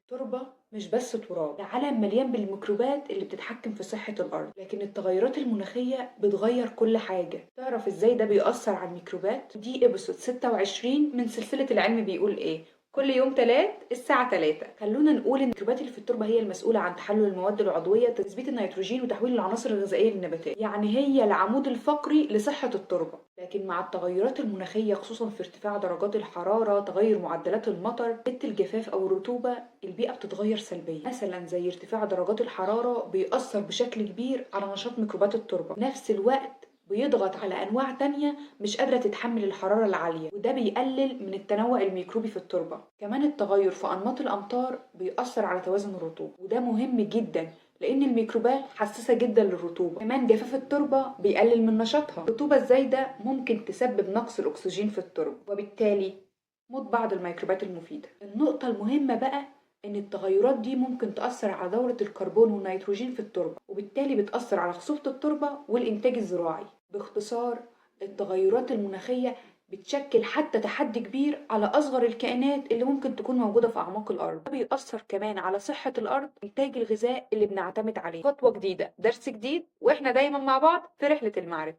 تربة مش بس تراب، ده عالم مليان بالميكروبات اللي بتتحكم في صحة الأرض. لكن التغيرات المناخية بتغير كل حاجة. تعرف ازاي ده بيأثر على الميكروبات؟ دي episode 26 من سلسلة العلم بيقول ايه، كل يوم تلات الساعة 3. خلونا نقول ان الميكروبات اللي في التربة هي المسؤولة عن تحلل المواد العضوية، تثبيت النيتروجين، وتحويل العناصر الغذائية للنباتات، يعني هي العمود الفقري لصحة التربة. لكن مع التغيرات المناخية، خصوصا في ارتفاع درجات الحرارة، تغير معدلات المطر، قلة الجفاف أو الرطوبة، البيئة بتتغير سلبيا. مثلا زي ارتفاع درجات الحرارة بيأثر بشكل كبير على نشاط ميكروبات التربة، في نفس الوقت بيضغط على أنواع تانية مش قادرة تتحمل الحرارة العالية، وده بيقلل من التنوع الميكروبي في التربة. كمان التغير في أنماط الأمطار بيأثر على توازن الرطوبة، وده مهم جدا لأن الميكروبات حساسة جدا للرطوبة. كمان جفاف التربة بيقلل من نشاطها. الرطوبة الزايدة ممكن تسبب نقص الأكسجين في التربة، وبالتالي موت بعض الميكروبات المفيدة. النقطة المهمة بقى إن التغيرات دي ممكن تأثر على دورة الكربون والنيتروجين في التربة، وبالتالي بتأثر على خصوبة التربة والإنتاج الزراعي. باختصار، التغيرات المناخية بتشكل حتى تحدي كبير على أصغر الكائنات اللي ممكن تكون موجودة في أعماق الأرض. ده بيأثر كمان على صحة الأرض، إنتاج الغذاء اللي بنعتمد عليه. خطوة جديدة، درس جديد، وإحنا دايما مع بعض في رحلة المعرفة.